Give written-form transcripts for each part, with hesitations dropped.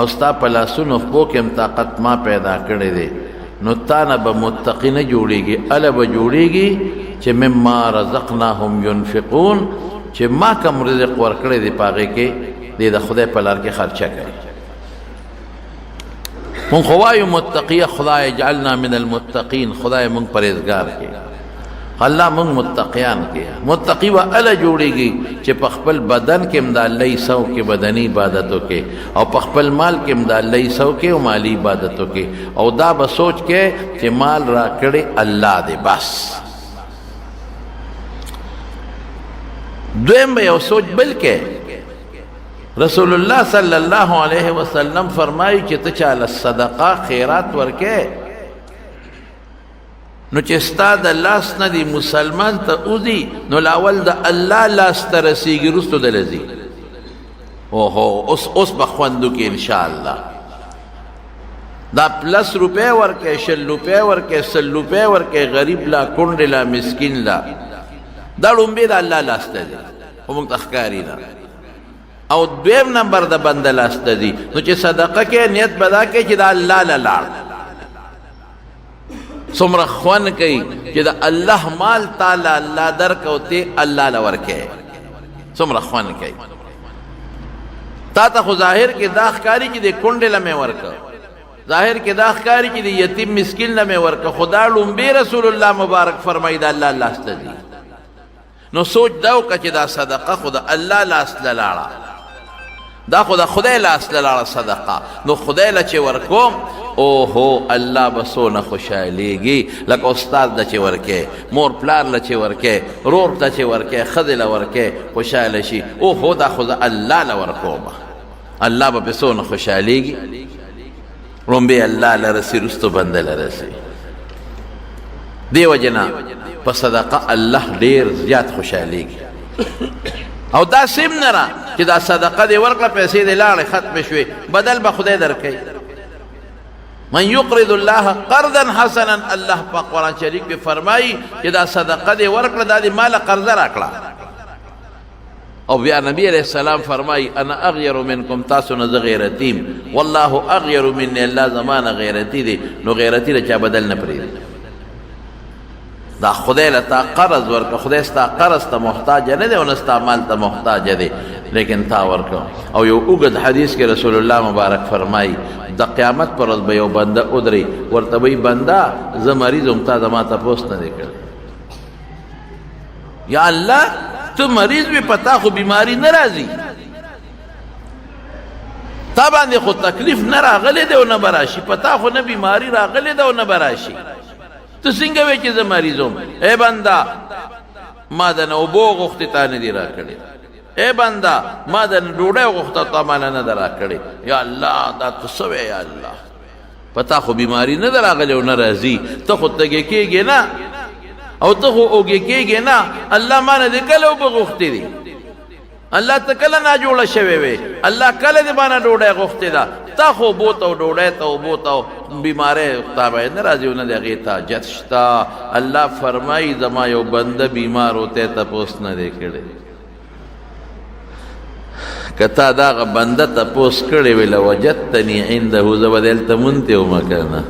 او ستا په لاسونو خپو کې هم طاقت ما پیدا کړی دی، نو تا نه به متقی نه جوړیږي، اله به جوړیږي چې مما رزقناهم ينفقون، چې ما کوم رزق ورکړی دی په هغې کې دی د خدای په لار کې خرچه کوي. مونږ خو وایو متقیه، خدای اجعلنا من المتقین، خدای مونږ پرهېزګار کړي، الله مونږ متقیان کې. متقی و اله جوړیږي چې په خپل بدن کې هم د الله سو کې بدني عبادت وکړي، او په خپل مال کې هم د الله سو کې او مالی عبادت وکړي، او دا به سوچ کې چې مال را کړی الله دې بس. دویم به یو سوچ بل کې رسول الله صلی الله علیه وسلم فرمایي چې ته چاله صدقه خیرات ورکې، نو چې ستا د لاس نه دی مسلمان ته اوځي، نو لاول د الله لاس ته رسیږي، وروسته د لذي. اوهو، اوس اوس به خوند وکړي انشاءالله. دا پلس روپۍ ورکې، 20 روپۍ ورکې، 100 روپۍ ورکې، غریب لا، کونډې لا، مسکین لا، دا ړومبی د الله لاس ته دی، خو موږ ته ښکاري نه. او دویم نمبر د بنده لاس ته دی. نو چې صدقه کې نیت به دا کې چې د الله له لاړ، څومره خوند کوي چې د الله مال تعالی الله درک او ته الله له ورکې، څومره خوند کوي. تا ته خو ظاهر کې دا ښکاري چې د کونډې له مې ورکه، ظاهر کې دا ښکاري چې د یتیم مسکین له مې ورکه، خو دا ړومبی رسول الله مبارک فرمایي د الله لاس ته ځي. نو سوچ دا وکړه چې دا صدقه خو د الله لاس له لاړه، دا خو د خدای لاس له لاړه صدقه، نو خدای له چې ورکوم، اوهو الله به څونه خوشحالېږي. لکه استاد له چې ورکې، مور پلار له چې ورکې، رور ته چې ورکې، ښځې له ورکې، خوشحاله شي. اوهو دا خو زه الله له ورکوم، الله به پې څونه خوشحالېږي. ړومبی الله له رسي، وروسته بنده له رسي. دې وجې نه په صدقه الله ډېر زیات خوشحالېږي. او دا سیم نه را چې دا صدقه دې ورکړه، پیسې دې لاړې ختمې شوې، بدل به خدای درکوي. من یقرض الله قرضا حسنا، الله په قرآن شریف کې فرمایي چې دا صدقه دې ورکړه، دا دې ماله قرضه راکړه. او بیا نبی علیہ السلام فرمای انا اغیر منکم، تاسو نه زه غیرتی یم، والله اغیر مني، الله زما نه غیرتی دی. نو غیرتی له چا بدل نه پرېږدي. دا خدای له تا قرض ورکړه، خدای ستا قرض ته محتاج نه دی او نه ستا مال ته محتاج دی، لیکن تا ورکړه. او یو اوږد حدیث کې رسول الله مبارک فرمایي د قیامت پر ورځ به یو بنده ودري، ورته وایي بنده زه مریض وم، تا زما تپوس نه دی کړی. یا الله ته مریض وي، پتا خو بیماری نه راځي، تا باندې خو تکلیف نه راغلی دی او نه به راشي، پتا خو نه بیماری راغلی ده او نه به راشي، ته څنګه وایې چې زه مریض وم؟ ای بنده ما د نه اوبو غوښتې تا نه دي راکړې، ای بنده ما د نه ډوډۍ غوښته تا ماله نه ده راکړې. یا الله دا ته څه وایې؟ یا الله په تا خو بیماری نه ده راغلې او نه راځي، ته خو تږی کېږې نه او ته خو اوږې کېږې نه، الله ما نه دې کله اوبه غوښتې دي؟ الله ته کله ناجوړه شوې وې؟ الله کله دې ما نه ډوډۍ غوښتې ده؟ تا خو اوبو ته او ډوډۍ ته اوبو ته بیماری تا به نه راځي او نه د هغې ته حاجت شته. الله فرمایي زما یو بنده بیمار و، ته تپوس نه دی کړی. که تا دغه بنده تپوس کړی وی لوجدتني عنده، زه به دلته مونتې وم که نه.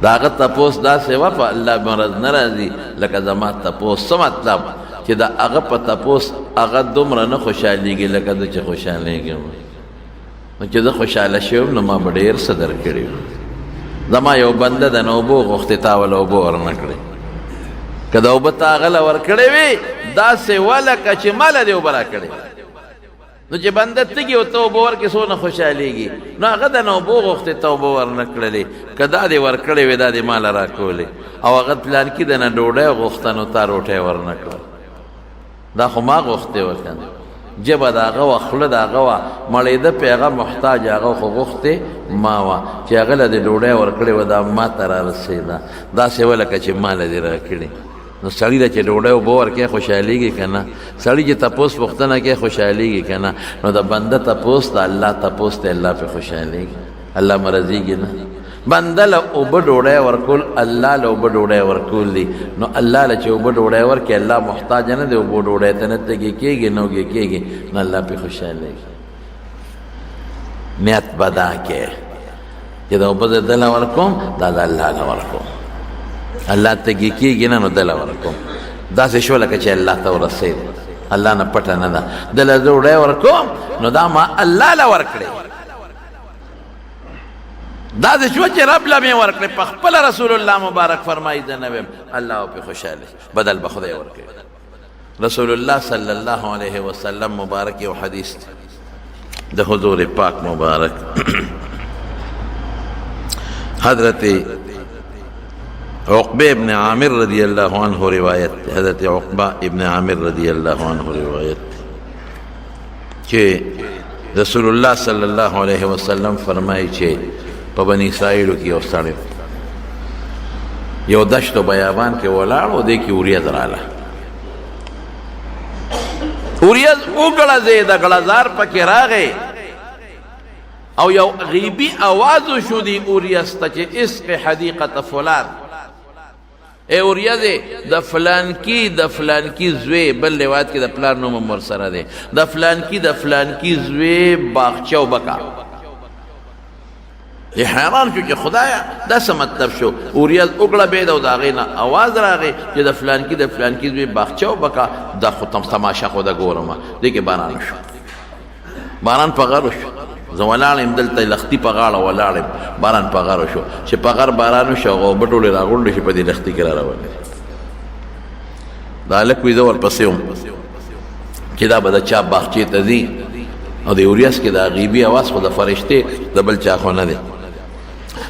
د هغه تپوس داسې وه په الله مرض نه راځي لکه زما تپوس. څه مطلب؟ چې د هغه په تپوس هغه دومره نه خوشحالېږي لکه زه چې خوشحالېږم. نو چې زه خوشحاله شوم نو ما به ډېر څه درکړي وو. زما یو بنده د نه اوبه غوښتې، تا وله اوبه ورنه کړې. که د اوبه تا هغه له ورکړې وي، داسې وه لکه چې ما له دې اوبه راکړې. نو چې بنده تږي او ته اوبه ورکړې څونه خوشحالېږي. نو هغه د نه اوبه غوښتې، ته اوبه ورنه کړلې، که دا دې ورکړې وي دا دې ما له راکولې. او هغه پلانکي د نه ډوډۍ غوښته نو تا روټۍ ورنه کړه، دا خو ما غوښتې وه که نه. ژبه د هغه وه، خوله د هغه وه، مړېده پې هغه محتاج هغه خو غوښتې ما وه. چې هغه له دې ډوډۍ ورکړې وه دا ما ته را رسېده، داسې وه لکه چې ما له دې راکړې. نو سړي له چې ډوډۍ اوبه ورکوې خوشحالېږي که نه؟ سړي چې تپوس پوښتنه کوي خوشحالېږي که نه؟ نو د بنده تپوس د الله تپوس دی، الله پرې خوشحالېږي، الله مرضیږي نه. بنده له اوبه ډوډۍ ورکول الله له اوبه ډوډۍ ورکول دي. نو الله له چې اوبه ډوډۍ ورکړي الله محتاج نه دی، اوبه ډوډۍ ته نه تږی کېږي نه وږی کېږي، نو الله پرې خوشحالېږي. نیت به دا کې چې دا اوبه زه دله ورکوم، دا د الله له ورکوم، الله تږي کېږي نه نو دله ورکوم. داسې شو لکه چې الله ته ورسېد، الله نه پټه نه ده، دله زه ډوډۍ ورکوم نو دا ما الله له ورکړې. دا د شو چې رب له مې ورکړې. په خپله رسول الله مبارک فرمایي زه نه ویم، الله پې خوشحاله، بدل به خدای ورکړي. رسول الله صلی الله علیه وسلم مبارک یو حدیث دی د حضور پاک مبارک. حضرت عقبه ابن عامر رضی الله عنه روایت، حضرت عقبه ابن عامر رضی الله عنه روایت چې رسول الله صلی الله علیه وسلم فرمایي چې په بنی اسرائیلو کې یو سړی یو دشت او بیابان کې ولاړ او دې کې وریځ رااله، وریځ وګړزې، د غړزار پکې راغی او یو غیبی اواز شو دی وریځ ته چې اسق حدیقه فلان، ای اوریځې د فلانکی د فلانکی زوی، بل روایت کې د پلار نوم هم ورسره دی، د فلانکی د فلانکی زوی باغچه وبکا. دی حیران شو چې خدایا دا څه مطلب شو؟ اوریځ وګړبېده او د هغې نه اواز راغی چې د فلانکی د فلانکی زوی باغچه وبکا. دا خو تماشه خو ده ګورم، دې کې باران شو، باران په غر شو. زه ولاړ یم دلته لښتي په غاړه ولاړ یم، باران په غر شو. چې په غر باران وشو هغه اوبه ټولې راغونډې شي په دې لښتي کې را روانې. دا هلک وایي زه ورپسې وم چې دا به د چا باغچې ته ځي، او د اوریاس کې دا غیبي اواز خو د فرشتې د بل چا خو نه دی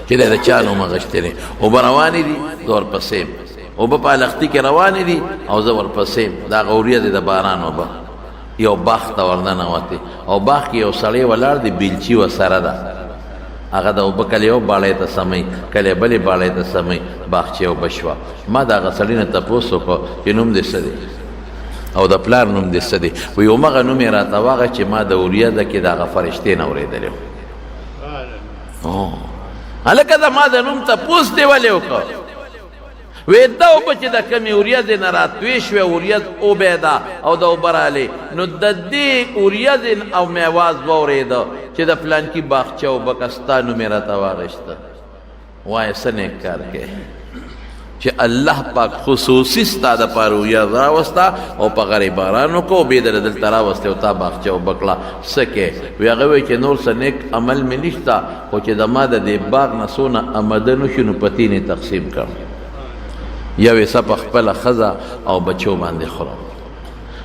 چې دا د چا نوم اخیستی دی. اوبه روانې دي، زه ورپسې یم، اوبه په لښتي کې روانې دي او زه ورپسې یم. دا هغه اوریځ د باران اوبه یو باغ ته ورننوتې او باغ کې یو سړی ولاړ دی، بیلچي ورسره ده، هغه د اوبه کله یو باړې ته سموي کله بلې باړې ته سموي. باغچه اوبه شوه. ما د هغه سړي نه تپوس وکړو چې نوم دې څه دی او د پلار نوم دې څه دی؟ وایي همغه نوم یې راته واغه چې ما د وریځه کې د هغه فرشتې نه اورېدلی و. هلکه زما د نوم تپوس دې ولې وکړو؟ وې دا اوبه چې د کومې وریځې نه راتوې شوې، وریځ اوبېده او د اوبه رالې، نو د دې وریځې او مې اواز واورېده چې د فلانکي باغچه اوبه که ستا نوم یې راته واخیسته. وایه څه نیک کار کوې چې الله پاک خصوصي ستا دپاره وریځ راوسته او په غرې باران وکړو، بې دله دلته راوستې او تا باغچه اوبه کړه، څه کوې؟ وایي هغه وایي چې نور څه نیک عمل مې نشته، خو چې د ما د دې باغ نه څونه آمدن وشي نو په تین یې تقسیم کړم، یو حصه په خپله ښځه او بچو باندې خورم،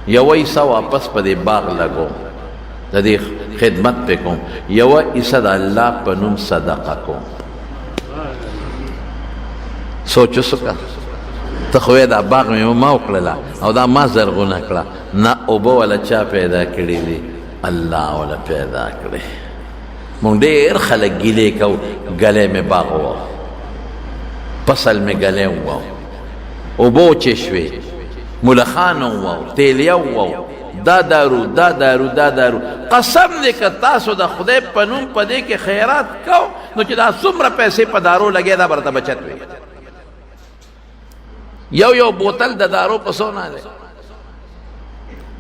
یوه حصه واپس په دې باغ لګوم، د دې خدمت پې کوم، یوه حصه د الله په نوم صدقه کوم. سوچ وسکه، ته خو دا باغ مې ما وکړله او دا ما زرغونه کړه، نه اوبه وله چا پیدا کړې دي؟ الله وله پیدا کړې. مونږ ډېر خلک ګیلې کوو، ګلی مې باغ وو، فصل مې ګلی وو، اوبه وچې شوې، ملخان وو، تیلیه وو، دا دارو دا دارو دا دارو. قسم دې که تاسو د خدای په نوم په دې کې خیرات کو نو چې دا څومره پیسې په دارو لګې دا به درته بچت وي. یو یو بوتل د دارو په څونه دی،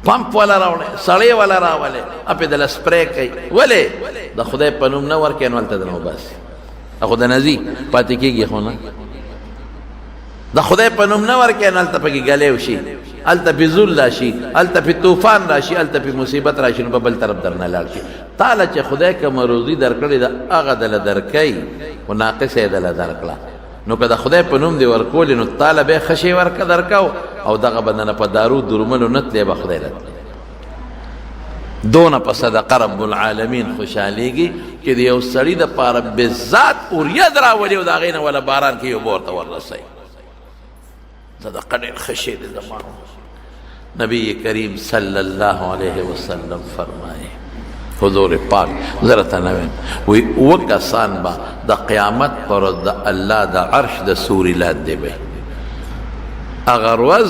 پمپ والا راوړی، سړی والا راولې، اپې دله سپری کوي. ولې د خدای په نوم نه ورکوې نو هلته درنه وباسي، خو د نه ځي پاتې کېږي خو نه. د خدای په نوم نه ورکوې نو هلته پکې ګلی وشي، هلته پې زول راشي، هلته پې طوفان راشي، هلته پې مصیبت راشي، نو په بل طرف درنه لاړ شي. تاله چې خدای کومه روزي درکړې ده هغه دله درکوي، خو ناقصه یې دله درکړه. نو که د خدای په نوم دی ورکولې نو تاله به ښه شی ورکه درکاو او دغه به نه په دارو درملو نه تلې به خدای له تلې. دونه په صدقه رب العالمین خوشحالېږي چې د یو سړي دپاره بالذات اوریځ راولي او د هغې نه وله باران کې اوبه ورته ورسوي. صدقه ډېر ښه شی دی. زما نبی کریم صلی الله علیه وسلم فرمایي، حضور پاک زرته نه ویم، وی اوه کسان به د قیامت پر ورځ د الله د عرش د سوري لاندې وي، هغه ورځ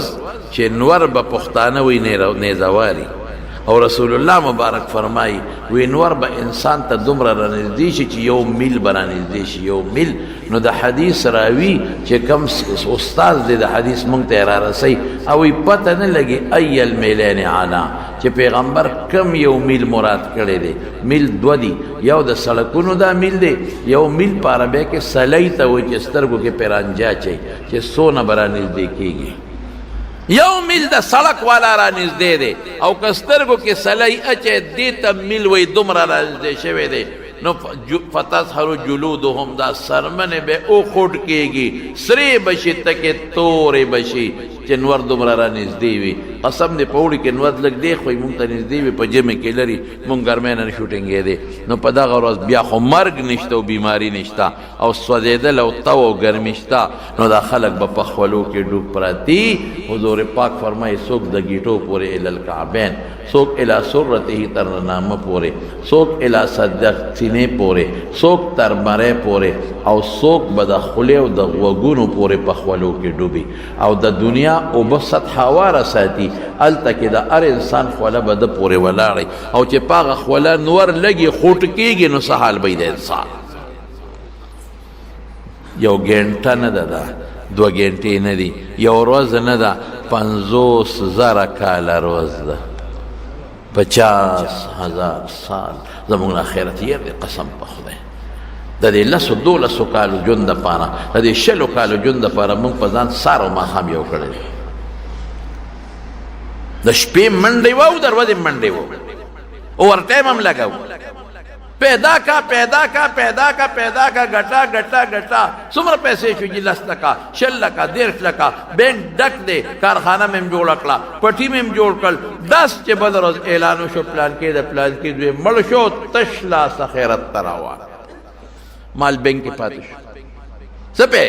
چې نور به پښتانه وي نیزواري. او رسول الله مبارک فرمایي وی نور به انسان ته دومره رانږدې شي چې یو میل به رانږدې شي، یو میل. نو د حدیث راوی چې کم استاد دی د حدیث مونږ ته را رسي او پته نه لګي ای المیلین علا چې پیغمبر کم یو میل مراد کړی دی؟ میل دوه دي، یو د سړکونو دا میل دی، یو میل په عربی کې سلۍ ته وایي چې سترګو کې پیرانجا چي چې څونه به رانږدې کېږي. یو میل د سړک والا را نږدې دی، او که سترګو کې سلۍ اچي دې ته میل وایي، دومره را نږدې شوی دی. نو فتظهر جلودهم، دا سرمنې به اوخوټ کېږي، سرې به شي، تکې تورې به شي چې نور دومره را نږدې وي. قسم دې په اوړي کې نور لږ دی خو مونږ ته نږدې وي، په ژمي کې لري، مونږ ګرمۍ نه نشو ټینګېدی. نو په دغه ورځ بیا خو مرګ نشته او بیماري نشته او سوځېدل او تاو او ګرمي شته، نو دا خلک به په خولو کې ډوب پراتی. حضور پاک فرمایي څوک د ګیټو پورې الی الکعبین، څوک الی سرته تر نامه پورې، څوک الی صدق سینې پورې، څوک تر مرۍ پورې، او څوک به د خولې او د غوږونو پورې په خولو کې ډوبي. او د دنیا اوبه سطح هواره ساتي، هلته کې د هر انسان خوله به د پورې ولاړې، او چې په هغه خوله نور لګي خوټ کېږي، نو څه حال به وي د انسان؟ یو ګنټه نه ده، دا دوه ګنټې نه دي، یو ورځ نه ده، 50,000 کاله ورځ ده، 50,000 سال زموږ آخرت یې دی. قسم په خدای د دې لسو دولسو کالو ژوند دپاره، د دې شلو کالو ژوند دپاره موږ په ځان سار او ماښام یو کړی دی. د شپې منډې وه او د ورځې منډې وه، اوور ټایم هم لګاو، پیدا کا پیدا کا پیدا کا پیدا کا، ګټا ګټا ګټا، څومره پیسې شو جی؟ 10 لکه، 20 لکه، 30 لکه، بینک ډک دی، کارخانه مې جوړه کړه، پټي مې جوړ کړ. داس چې بل ورځ اعلان وشو پلان کې د پلان کې دوی مړ شو، تش لاس خیرت ته روان، مال بینک کې پاتې شو. څه په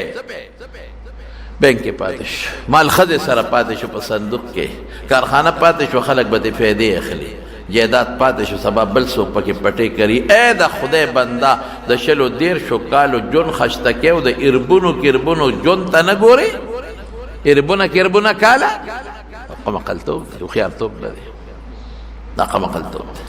بینک کې پاتې شو؟ مال ښځې سره پاتې شو په صندوق کې، کارخانه پاتې شو، خلک به دې فایدې اخلي، جایداد پاتې شو، سبا بل څوک پکې پټې کوي. ای د خدای بنده، د شلو دېرشو کالو ژوند خشته کوې او د اربونو کربونو ژوند ته نه ګورې؟ اربونه کربونه کاله قمقلتوب دی، هوښیارتوب نه دی دا، قمقلتوب دی.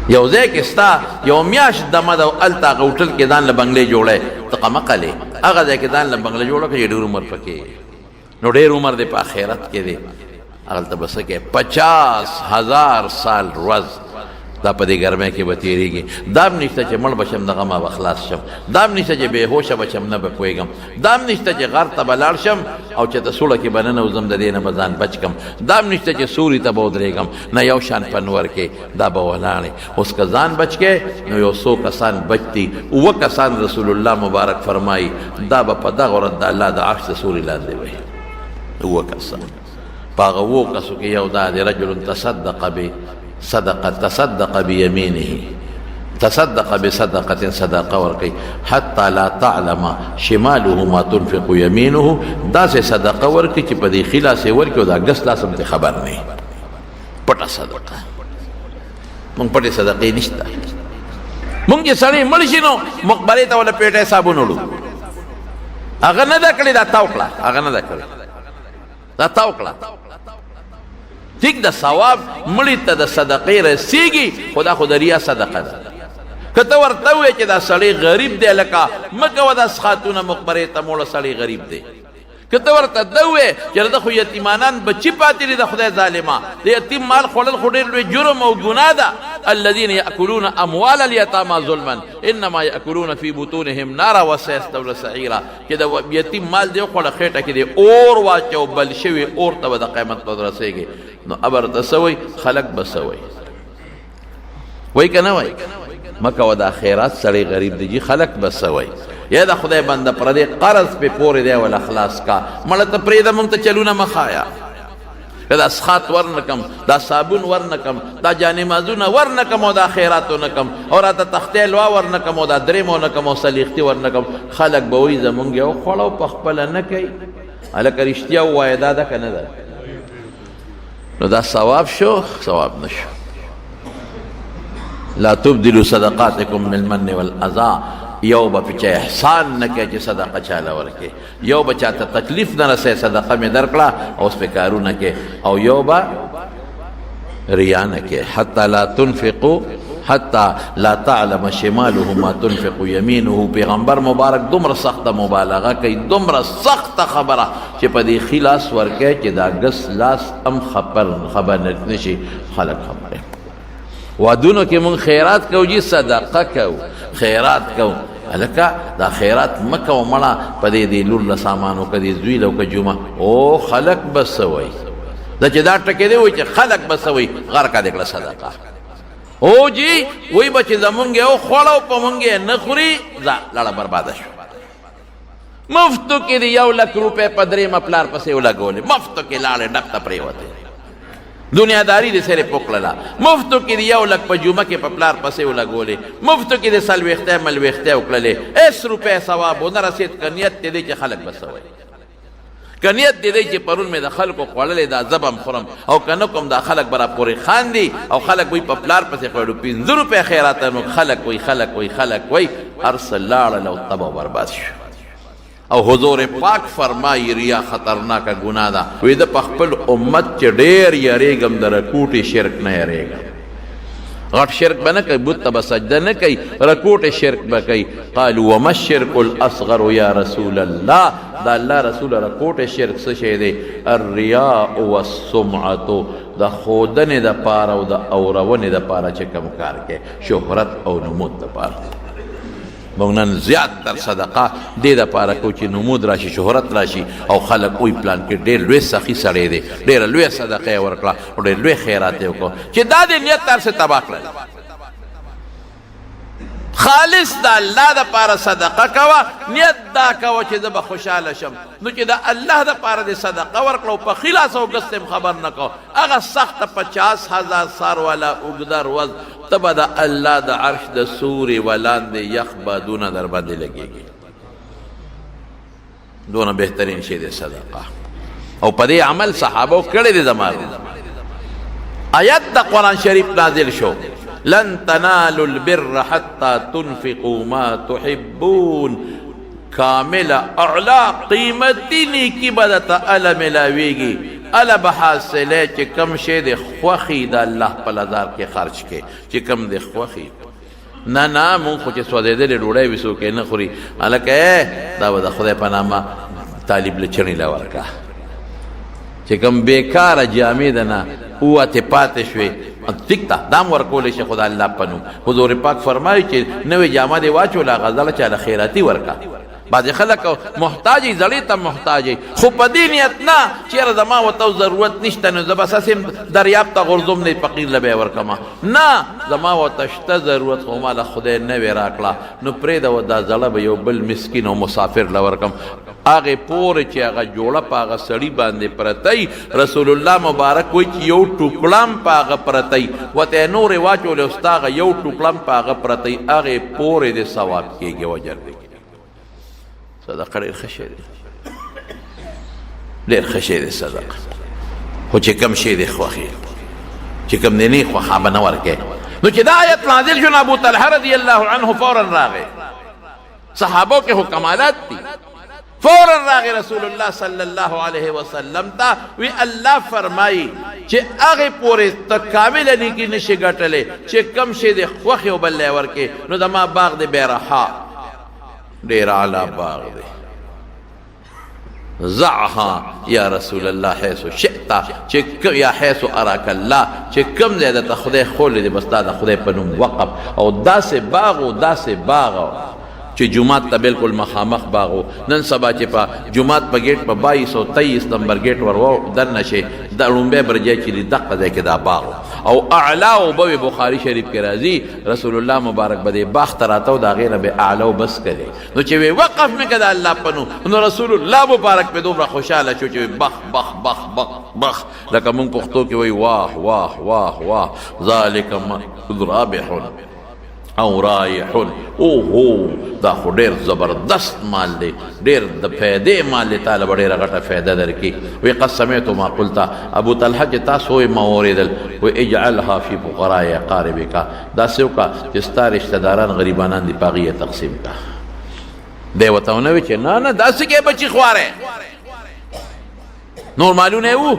یو ځای کې ستا یو میاشت دمه ده، هلته هغه هوټل کې ځان له بنګلې جوړی، ته قمقلې، هغه ځای کې ځان له بنګله جوړه کړه چې ډېر عمر پکې، نو ډېر عمر دی په آخرت کې دی، هغلته به څه کوې؟ 50,000 سال ورځ دا په دې ګرمۍ کې به تېرېږي. دا هم نشته چې مړ به شم، د غمه به خلاص شم. دا هم نشته چې بېهوشه به شم، نه به پوهېږم. دا هم نشته چې غر ته به لاړ شم او چې د سوړه کې به ننوځم، د دې نه به ځان بچ کم. دا هم نشته چې سوري ته به ودرېږم، نه، یو شان په نور کې دا به ولاړې. اوس که ځان بچ کې، نو یو څو کسان بچ دي، اووه کسان رسول الله مبارک فرمایي دا به په دغه ورځ د الله د عرش د سوري لاندې وي. اووه کسان، په هغه اوو کسو کې یو دا دی، رجل تصدق به صدقه، تصدق بيمينه، تصدق بصدقه، صدقه ورکي حتى لا تعلم شماله ما تنفق يمينه. دا سه صدقه ورکي چې په دې خلاص ورکي او دا ګس لاس هم خبر نه، پټه صدقه. مونږ پټه صدقې نشته. مونږ چې سړی مړ شي نو مقبرې ته ولا پیټه صابون وړو. هغه نه دا کړی، دا تاو کړه، هغه نه دا کړی، دا تاو کړه. ټیک د ثواب مړی ته د صدقې رسیږي، خو دا خو د ریا صدقه ده. که ته ورته ووایې چې دا سړی غریب دی، لکه مه کوه دا سخاتونه مقبرې ته موړه، سړی غریب دی. که ته ورته دا ووایې چې د خو یتیمانان بچي پاتې دي، د خدای ظالمه، د یتیم مال خوړل خو ډېر لوی جرم او ګناه ده. الذين يأكلون اموال اليتامى ظلما انما يأكلون في بطونهم نارا وسيصلون سعيرا. چې د یتیم مال دی وخوړه، خېټه کې دی اور واچو، بل شوی اور ته به د قیامت په رسېږي. نو ابر ته څه وایي؟ خلک به څه وایي؟ وایي که نه وایي؟ مه کوه دا خیرات، سړی غریب دی جي، خلک به څه وایي؟ یا د خدای بنده، پردی قرض پې پورې دی وله خلاص کا، مړه ته پرېږده، موږ ته چلونه مه ښایه. که دا سخات ورنکم، دا صابون ورنکم، دا جانمازونه ورنکم، او دا خیرات ونکم، او راته تختې لوا ورنکم، او دا دریم ونکم، او سلیختي ورنکم، خلک به وایي زمونږ یو خوړه په خپله نه کوي. هلکه رښتیا ووایه، دا ده که نه ده؟ نو دا ثواب شو؟ ثواب نه شو. لا تبدلوا صدقاتکم بالمن والاذى. یو به په چا احسان نه کوي چې صدقه چاله ورکړي، یو به چاته تکلیف نه رسې، صدقه مې درکړه او اوس په کارونه کې، او یو به ریا نه کې. حتی لا تنفقوا حتی لا تعلم شماله ما تنفق يمينه. پیغمبر مبارک دومره سخته مبالغه کوي، دومره سخته خبره چې په دې ښي لاس ورکوي چې دا ګس لاس هم خبر نشي خلک خبره. وادونو کې مونږ خیرات کوو جی، صدقه کوو، خیرات کوو. هلکه دا خیرات مه کوه مړه، په دې دې لور له سامان وکړه، دې زوی له وکړه جمعه. او خلک به څه وایي؟ دا چې دا ټکی دی وایي چې خلک به څه وایي، غرقه دې کړه صدقه. او جی وایي به چې زمونږ یې وخوړه او په مونږ یې نه خوري، ځه لاړه برباده شو. مفتو کې دې 1 لک روپۍ په درېیمه پلار پسې ولګولې، مفتو کې لاړې ډب ته پرېوتې، دنیاداری دې سره پوکړله. مفتو کې دې 1 لک په جمعه کې په پلار پسې ولګولې، مفتو کې دې څلوېښتی ملوېښتی وکړلې، هېڅ روپۍ ثواب ونه رسېد. که نیت دې دی چې خلک به څه وایي، که نیت دې دی چې پرون مې د خلکو خوړلې دا زه به هم خورم او که نه کوم دا خلک به راپورې خاندي او خلک وایي په پلار پسې خوړو، 5 روپۍ خیرات نو خلک وایي، خلک وایي، خلک وایي، هر څه لاړل او تباه برباد شو. او حضور پاک فرمایي ریا خطرناکه ګناه ده. وی د په خپل امت چې ډېر یریږم د رکوټې شرک نه یریږم. غټ شرک به نه کوي، بت ته به سجده نه کوي، رکوټې شرک به کوي. قالوا وما الشرک الاصغر یا رسول الله؟ دا الله رسول رکوټې شرک څه شی دی؟ الریاء والسمعة، د ښودنې دپاره او د اورونې دپاره چې کوم کار کوي، شهرت او نمود دپاره. موږ نن زیات تر صدقه دې دپاره کوو چې نمود راشي، شهرت راشي او خلک وایي پلان کې ډېر لوی سخي سړی دی، ډېره لویه صدقه یې ورکړه او ډېر لوی خیرات یې وکړو، چې دا دې نیت هر څه تباه کړل. خالص د الله دپاره صدقه کوه، نیت دا کوه چې زه به خوشحاله شم. نو چې د الله دپاره دې صدقه ورکړه او په ښي لاس او ګس هم خبر نه کوه، هغه سخته 50,000 سار والا اوږده ورځ ته به د الله د عرش د سوري ولاندې یخ بادونه در باندې لګېږي. دونه بهترین شی دی صدقه، او په دې عمل صحابه کړی دی. زما آیت د قرآن شریف نازل شو، لن تنالوا البر حتى تنفقوا ما تحبون. کامله اعلی قیمتي نیکي به درته هله ملاویږي، هله به حاصلې چې کوم شی د خوښي د الله په لار کې خرج کړې، چې کوم د خوښي. نه نه، مونږ خو چې سوځېدلې ډوډۍ وي څوک یې نه خوري. هلکه دا به د خدای په نامه طالب له چڼي له ورکړه. چې کوم بېکاره جامې ده نه ووتې پاتې شوې، ټیک ده، دا هم ورکولی شي، خو د الله په نوم. حضور پاک فرمایي چې نوې جامه دې واچوله، هغه زړه چاله خیراتي ورکړه. بعضې خلک محتاج وي، زړې ته محتاج وي، خو په دې نیت نه چې یاره زما ورته ضرورت نشته نو زه بس هسې دریاب ته غورځوم نه فقیر له به یې ورکړم. نه، زما ورته شته ضرورت، خو ما له خدای نوې راکړه، نو پرېږده دا زړه به یو بل مسکین او مسافر له ورکړم. هغې پورې چې هغه جوړه په هغه سړي باندې پرته وي، رسول الله مبارک وایي چې یو ټوکړه هم په هغه پرته وي، ورته یې نورې واچولې او ستا هغه یو ټوکړه هم په هغه پرته وي، هغې پورې دې ثواب کېږي او اجر دې کېږي. صدقه ډېر ښه شی دی، ډېر ښه شی دی صدقه، خو چې کم شی دی خوښي، چې کم دی نه خوښه به نه ورکوې. نو چې دا آیت نازل شو، ابو طلحه رضی الله عنه فورا راغی. صحابو کې خو کمالات دي. فورا راغی رسول الله صلی الله علیه وسلم ته، وی الله فرمایي چې هغه پورې ته کامله نیکي نشي ګټلی چې کم شی د خوښې او بل ورکې. نو زما باغ دی بیرحا، ډېر اعلی باغ دی، زعها یا رسول الله حيث شئت، چې یا حيث اراک الله، چې کوم ځای درته خدای ښوولی دی، بس دا د خدای په نوم وقف. او داسې باغ و، داسې باغ چې جومات ته بالکل مخامخ باغ و. نن سبا چې په جومات په ګیټ په 22 او 23 نمبر ګیټ ور دننه شي، د ړومبی برجی چې دی، دقه ځای کې دا باغ او اعلی اوبه. بخاري شریف کې راځي، رسول الله مبارک به دې باغ ته راته او د هغې نه به اعلی اوبه څکلې. نو چې وی وقف مې کړه الله په نوم، نو رسول الله مبارک په دومره خوشاله شو چې بخ بخ بخ بخ بخ، لکه مونږ پښتو کې وای واه واه واه واه، ذالک رابح او رایح. اوهو، دا خو ډیر زبردست مال دی، ډیر د فائدې مال دی، تعالی به ډیره غټه فائدہ درکړي. وی قد سمعت ما قلت ابو طلحه، چې تاسو یې ما اوریدل. وی اجعلها فی فقراء اقاربک، داسې وکړه چې ستا رشتہ داران غریبانان دی پاغي تقسیم کا. دی ورته ونه وی چې نه نه، داسې کې بچی خواره نور مالونه وو.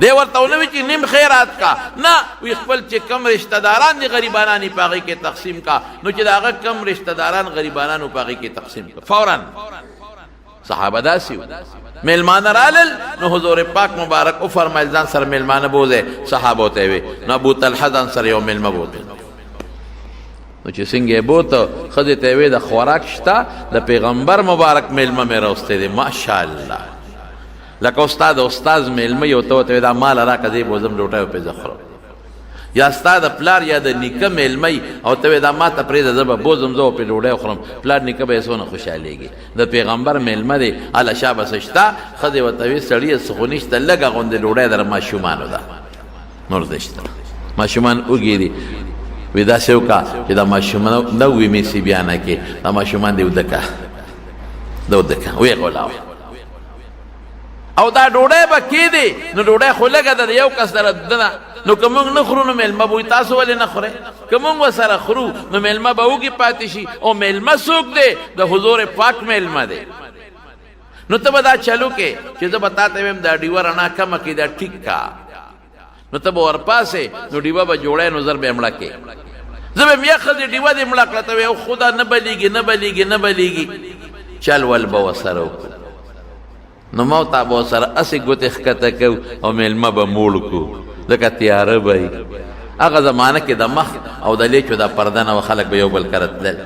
دی ورته ونه وی چې نیم خیرات کا نه وی، خپل چې کم رشتہ داران دي، غریبانان، په هغې کې تقسیم کا. نو چې د هغه کم رشتہ داران، غریبانانو په هغې کې تقسیم کا، فوراً صحابه داسې وو. میلمانه رالل نو حضور پاک مبارک او فرمایل ځان سره میلمانه بوځي. صحابه ته وی، نو ابو طلحه ځان سره یو میلمه بوته. نو چې څنګه یې بوته، ښځې ته وی د خوراک شته؟ د پیغمبر مبارک میلمه مې راوستی دی، ماشاءالله. لکه استاد استاد میلمه یو ته ورته دا مال راکړه، زه یې بوځم، ډوټۍ پرې زه خورم. یا ستا د پلار یا د نیکه میلمه او ته دا ما ته پرېږده، زه به بوځم، زه پرې ډوډۍ خورم، پلار نیکه به یې څونه خوشحالېږي. د پیغمبر میلمه دی، هله شابه څه شته؟ ښځې ورته وي سړیه څه خو نشته، لږه غوندې ډوډۍ در ماشومانو ده، نور څه شته؟ ماشومان وږي دي. وی داسې وکړه چې دا ماشومان نه وي میسي بیا نه کې، دا ماشومان دې وده که دا وده که ویې غولاوه او دا ډوډۍ به کېدې. نو ډوډۍ خو لږه ده، یو کس سره دنه. نو که موږ نه خورو نو مېلمه به وایي تاسو ولې نه خورئ؟ که موږ ورسره خورو نو مېلمه به وږي پاتې شي. او مېلمه څوک دی؟ د حضور پاک مېلمه دی. نو ته به دا چلو کې چې زه به تا ته وایم دا ډیوه رڼا کمه کړي، دا ټیک کا، نو ته به ورپاسې، نو ډیوه به جوړی، نو زر به یې مړه کړې. زه به بیا ښځې ډیوه دې مړه کړه، ته وایې خدا نه بلیږي، نه بلیږي، نه بلیږي. چل ول به ورسره وکړو، نو ما تا به سره هسې ګوتې ښکته کوو او مېلمه به موړ کړو، ځکه تیاره به وي. هغه زمانه کې د مخ او د لیچو د پرده نه خلک به یو بل کره تلل.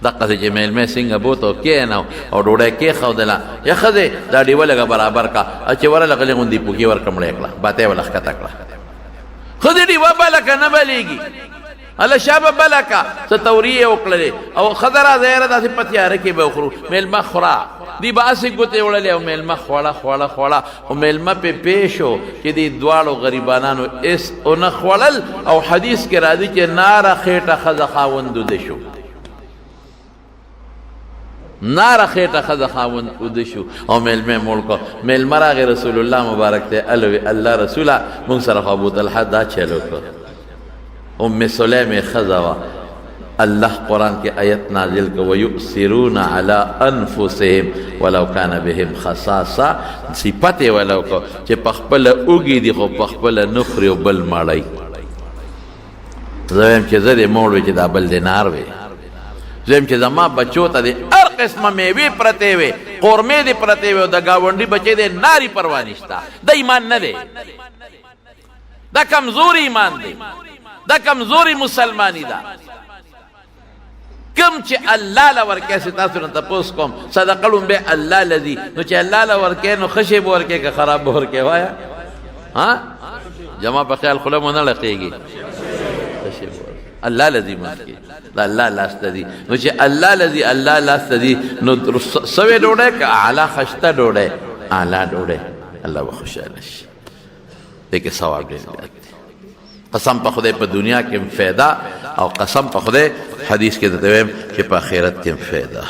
دقسې چې مېلمه څنګه بوته او کښېناو او ډوډۍ کېښودله، یا ښځې دا ډیوه لږه برابر کړه، چې ورله غلې غوندې پوکې ورکړه، مړه یې کړه، باتۍ یې ورله ښکته کړه. ښځې ډیوه بله که نه بلېږي، هله شابه بله کا، څه توریې یې وکړلې او ښځه راځه یاره داسې په تیاره کې به وخورو. مېلمه خوره دی به هسې ګوتې وړلې او مېلمه خوړه خوړه خوړه، خو مېلمه پې پوه شو چې دې دواړو غریبانانو هېڅ ونه خوړل. او حدیث کې راځي چې ناره خېټه ښځه خاوند وده شو، ناره خېټه ښځه خاوند اوده شو او مېلمه موړ کړ. مېلمه راغی رسول الله مبارک ته، الوی الله رسوله مونږ سره خو ابو طلحه دا چل وکړ. ام سلیم یې ښځه وه. الله قرآن کې آیت نازل کړ، ویؤثرون علی انفسهم ولو کان بهم خصاصه. صفت یې وله وکړ چې په خپله اوږي دي خو په خپله نه خوري او بل مړی. زه وایم چې زه دې موړ وي چې دا بل دې نار وي. زه وایم چې زما بچو ته دې هر قسمه میوې پرتې وي، قورمې دې پرتې وي او د ګاونډي بچی دې ناري، پروا نشته. دا ایمان نه دی، دا کمزوري ایمان دی، دا کمزوري مسلمانی ده. کم چې الله له ورکې سي، تاسو نه تپوس کوم، صدقه لومبه الله لذي، نو چې الله له ورکې نو خشي به ورکې که خراب به ورکې؟ وایا ها جما په خیال خوله مو نه لقېږي. خشي به الله لذي مخکې دا الله لاس ته دي. نو چې الله لذي، الله لاس ته دي، نو سوې ډوډۍ که اعلی خشته ډوډۍ؟ اعلی ډوډۍ، الله به خوشحاله شي. دې کې ثواب ډېر زیات دی. قسم په خدای په دنیا کې فایده او قسم په خدای حدیث کې درته وایم چې په آخرت کې فایده.